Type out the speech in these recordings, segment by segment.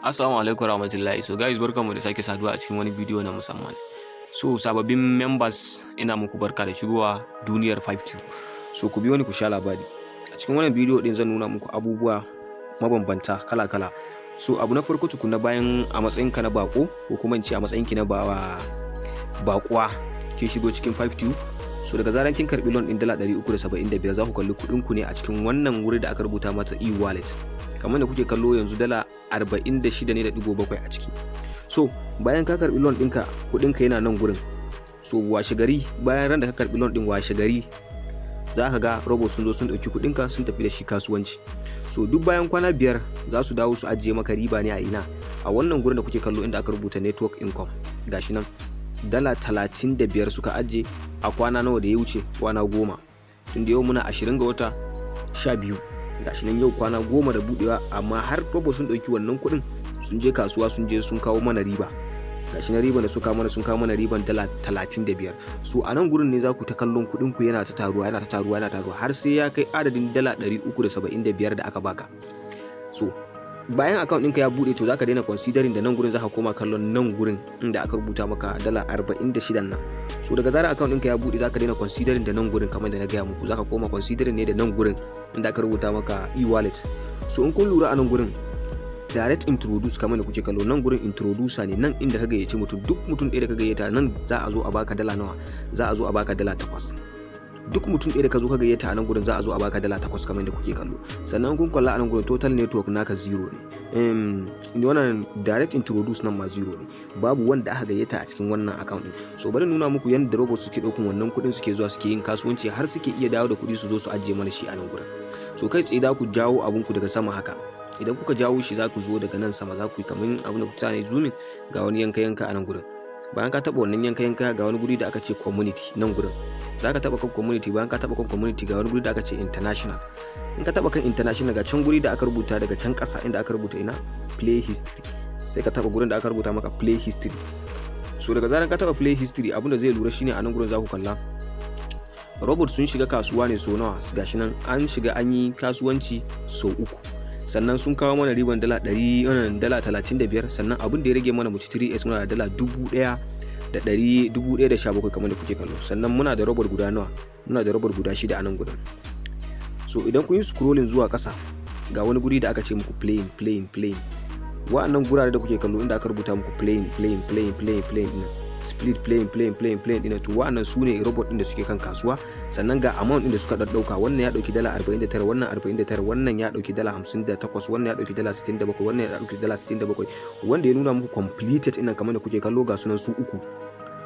Assalamu alaikum warahmatullahi. So guys, barkanmu da sake saduwa a cikin wani bidiyo na musamman. So sababbin members, ina muku barka da shigowa duniyar 52. So ku biyo ni ku sha labari. A cikin wannan bidiyo din zan nuna muku abubuwa mabambanta kala-kala. So abu na farko tukuna, bayan a matsayinka na bako, ko kuma in ce a matsayinki na bawa bakuwa, kin shigo cikin 52. So daga zaran kin karbi loan din dala 375, za ku kalli kuɗin ku ne a cikin wannan wuri da aka rubuta mata e-wallet. Kamar da kuke kallo yanzu, dala 46 ne da digo bakwai a ciki. So bayan ka karbi loan ɗinka, kuɗinka yana nan gurin. So washe gari, bayan ran da ka karbi loan ɗin, washe gari za ka ga robot sun zo sun ɗauki kuɗinka sun tafi da shi kasuwanci. So duk bayan kwana 5 za su dawo su ajiye maka riba ne a ina? A wannan gurin da kuke kallo inda aka rubuta network income. Gashi nan, dala 35 suka ajiye a kwana nawa da ya wuce? Kwana 10. Tunda yau muna 20 ga wata 12, gashi nan yau kwana 10 da budewa, amma har robot sun ɗauki wannan kuɗin sun je kasuwa, sun je sun kawo mana riba. Gashi na riban da suka mana, sun kawo mana riban dala 35. So a nan gurin ne za ku ta kallon kuɗin ku yana ta taruwa, yana ta taruwa, yana taruwa, har sai ya kai adadin dala 375 da aka baka. So bayan account ɗinka ya buɗe, to zaka daina considering da nan gurin, zaka koma kallon nan gurin inda aka rubuta maka dala 46 nan. So daga zarar account ɗinka ya buɗe, zaka daina considering da nan gurin. Kamar da na gaya muku, zaka koma considering ne da nan gurin inda aka rubuta maka e-wallet. So in kun lura, a nan gurin direct introduce, kamar da kuke kallo nan gurin introducer ne. Nan inda ka gayyaci mutum, duk mutum ɗaya da ka gayyata nan, za a zo a baka dala nawa? Za a zo a baka dala 8. Duk mutum ɗaya da ka zo ka gayyata a nan gurin, za a zo a baka dala 8, kamar da kuke kallo. Sannan kun kalla a nan gurin, total network naka zero ne. Wannan direct introduce nan ma zero ne, babu wanda aka gayyata a cikin wannan account din. So bari nuna muku yadda robot suke ɗaukan wannan kuɗin, suke zuwa suke yin kasuwanci, har suke iya dawo da kuɗi su zo su ajiye mana shi a nan gurin. So kai tsaye za ku jawo abunku daga sama haka. Idan kuka jawo shi, za ku zo daga nan sama, za ku yi kamar abin da kuka ne zooming, ga wani yanka yanka a nan gurin. Bayan ka taba wannan yanka yanka, ga wani guri da aka ce community. Nan gurin za ka taba kan community. Bayan ka taba kan community, ga wani guri da aka ce international. In ka taba kan international, ga can guri da aka rubuta daga can ƙasa inda aka rubuta ina play history. Sai ka taba gurin da aka rubuta maka play history. So daga zaran ka taba play history, abin da zai lura shine a nan gurin za ku kalla robot sun shiga kasuwa ne so nawa. Gashi nan, an shiga an yi kasuwanci sau uku, sannan sun kawo mana riban dala ɗari, dala 35. Sannan abin da ya rage mana mu ci 3x, muna da dala dubu ɗaya da ɗari 1,017, kamar da kuke kallo. Sannan muna da robot guda nawa? Muna da robot guda shida a nan gudan. So idan kun yi scrolling zuwa ƙasa, ga wani guri da aka ce muku playing, playing, playing. Wa'annan gurare da kuke kallo inda aka rubuta muku playing, playing, playing, playing, playing ɗin, split, playing, playing, playing, playing ɗin, to wa'annan su ne robot ɗin da suke kan kasuwa. Sannan ga amount ɗin da suka ɗaɗɗauka. Wannan ya ɗauki dala 49, wannan 49, wannan ya ɗauki dala 58, wannan ya ɗauki dala 67, wannan ya ɗauki dala 67. Wanda ya nuna muku completed ɗin, kamar da kuke kallo, ga sunan su uku.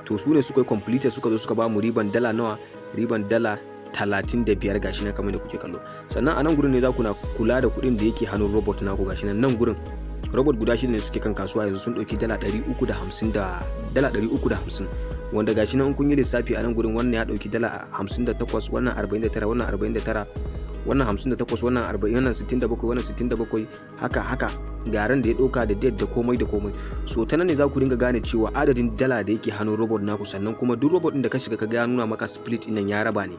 To su ne suka yi completed, suka zo suka ba mu riban dala nawa? Riban dala 35, gashi nan kamar da kuke kallo. Sannan a nan gurin ne za ku na kula da kuɗin da yake hannun robot naku. Gashi nan, nan gurin robot guda shida ne suke kan kasuwa yanzu, sun ɗauki dala 350 da dala 350, wanda gashi nan kun yi lissafi a nan gurin, wannan ya ɗauki dala 58, wannan 49, wannan 49, wannan 58, wannan 40, wannan 67, wannan 67, haka haka. Garan da ya ɗauka da date da komai da komai. So ta nan ne za ku dinga gane cewa adadin dala da yake hannun robot naku. Sannan kuma duk robot ɗin da ka shiga ka ga ya nuna maka split ɗin nan, ya raba ne,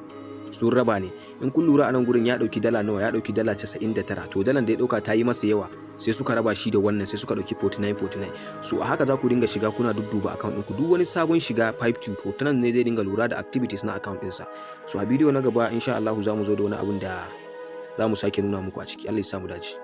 sun raba ne. In kun lura, a nan gurin ya ɗauki dala nawa? Ya ɗauki dala 99. To dalan da ya ɗauka ta yi masa yawa, sai suka raba shi da wannan, sai suka ɗauki 49 49. So a haka za ku dinga shiga kuna dudduba account ɗinku. Duk wani sabon shiga 52, to ta nan ne zai dinga lura da activities na account ɗinsa. So a bidiyo na gaba, insha Allah, za mu zo da wani abun da za mu sake nuna muku a ciki. Allah ya samu dace.